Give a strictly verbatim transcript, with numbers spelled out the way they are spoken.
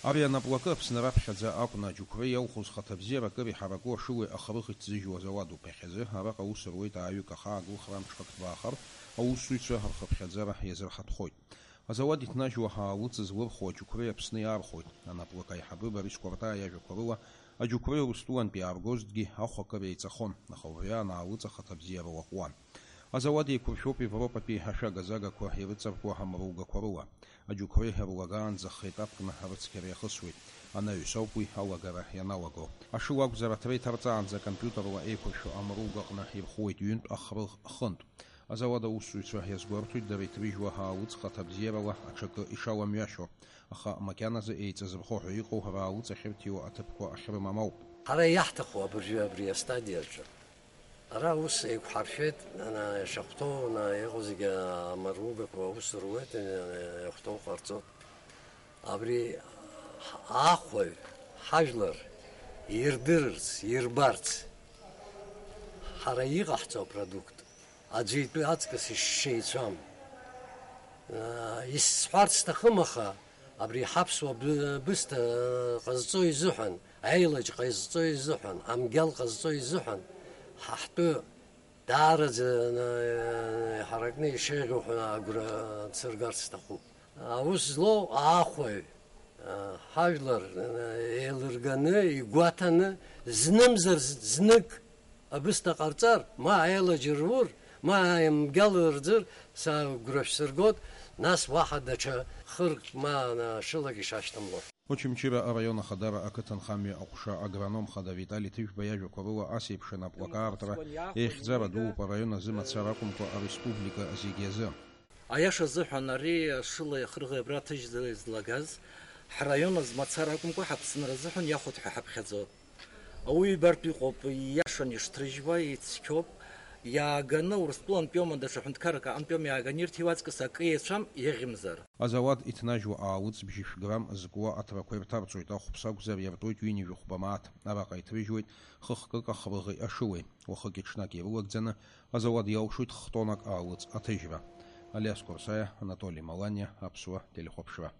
Ари анаплакы Аԥсны раԥхьаӡа акәны аџьықәреи иалху зхаҭабзиара акыр иҳараку ашыуеи ахрыхи ҭзыжьуа азауадуп. Иахьазы араҟа аус руеит ааҩык, аха агәылхра амҽхак ҭбаахар, аусзуҩцәа рхыԥхьаӡара иазырҳаҭхоит. Азауад иҭнажьуа аалыҵ злырху аџьықәреи Аԥсны иаархәоит. Анаплак аиҳабы Борис Кәарҭаа иажәақәа рыла, аџьықәреи Урыстәылантәи иааргозҭгьы ахә акыр еиҵахон, аха убри аан аалыҵ ахаҭабзиара лаҟәуан. Азауад еиқәыршәоуп Европатәи ашәага-загақәа ирыҵаркуа амругақәа рыла. Аџьықәреи руагаанӡа х-етапкны арыцқьара иахысуеит, анаҩс ауп уи алагара ианалаго. Ашыла акәзар, аҭра иҭарҵаанӡа акомпиутерла еиқәыршәо амругаҟны ирхуеит ҩынтә ахрыӷ хынтә. Азауад аусзуҩцәа иазгәарҭоит дара иҭрыжьуа аалыҵ хаҭабзиарала аҽакы ишаламҩашьо, аха макьаназы еиҵазырхо ҳәа иҟоу раалыҵ ахьырҭиуа аҭыԥқәа ахьрымам ауп. Ҳара иаҳҭаху абыржәы абри астадиаҿы. Ара ус еиқәҳаршәеит, ана, ишахәҭоу, ана, иҟоу зегьы амаругақәа аус руеит, ана, иахәҭоу ҟарҵоит. Абри ахәаҩ, ҳажәлар ирдырырц, ирбарц, ҳара иҟаҳҵо апродукт аӡәы итәы аҵкыс ишеицәам. Исҳәарц сҭахым, аха абри ҳаԥсуа бы-, бысҭа ҟазҵо изыҳәан, аилаџь ҟазҵо изыҳәан, амгьал ҟазҵо изыҳәан, ҳа ҳтәы даараӡа иҳаракны ишеиӷьу ҳәа агәра сыргарц сҭахуп. Аус злоу аахәаҩ, ҳажәлар еилырганы, игәаҭаны, знымзар знык абысҭа ҟарҵар, ма аилаџь рур, ма амгьал рӡыр, са агәра шәсыргоит, нас уаҳа даҽа хырк ма шылак ишашьҭамло. Очамчыра араион ахадара ақыҭанхамҩа аҟәша агроном хада Витали Ҭыжәба иажәақәа рыла, ас еиԥш анаплак аартра еихьӡара дууп араион азы мацара акәымкәа, ареспублика зегьы азы. Аиаша азыҳәан, ари ашылеи ахрыӷеи абра ҭыжьӡа излагаз, ҳраион азы мацара акәымкәа, ҳаԥсынра азыҳәан иахәоит ҳәа ҳаԥхьаӡоит. Ауаҩы ибартә иҟоуп, ииашан ишҭрыжьуа, ицқьоуп. Иааганы, Урыстәылантәиоума, даҽа ҳәынҭқаррак аҟынтәиоума иааганы ирҭиуа аҵкыс акы еицәам, иаӷьымзар. Азауад иҭнажьуа аалыҵ бжьышә грамм зкуа аҭрақәа ирҭарҵоит, ахәԥса акәзар, иартуеит ҩынҩажәи хәба мааҭ. Араҟа иҭрыжьуеит хыхкык ахрыӷи ашыуеи. Уахыки-ҽнаки ирылагӡаны, азауад иалшоит х-тоннак аалыҵ аҭыжьра. Алиас Курсаиа, Анатоли Маланиа, Аԥсуа телехәаԥшра.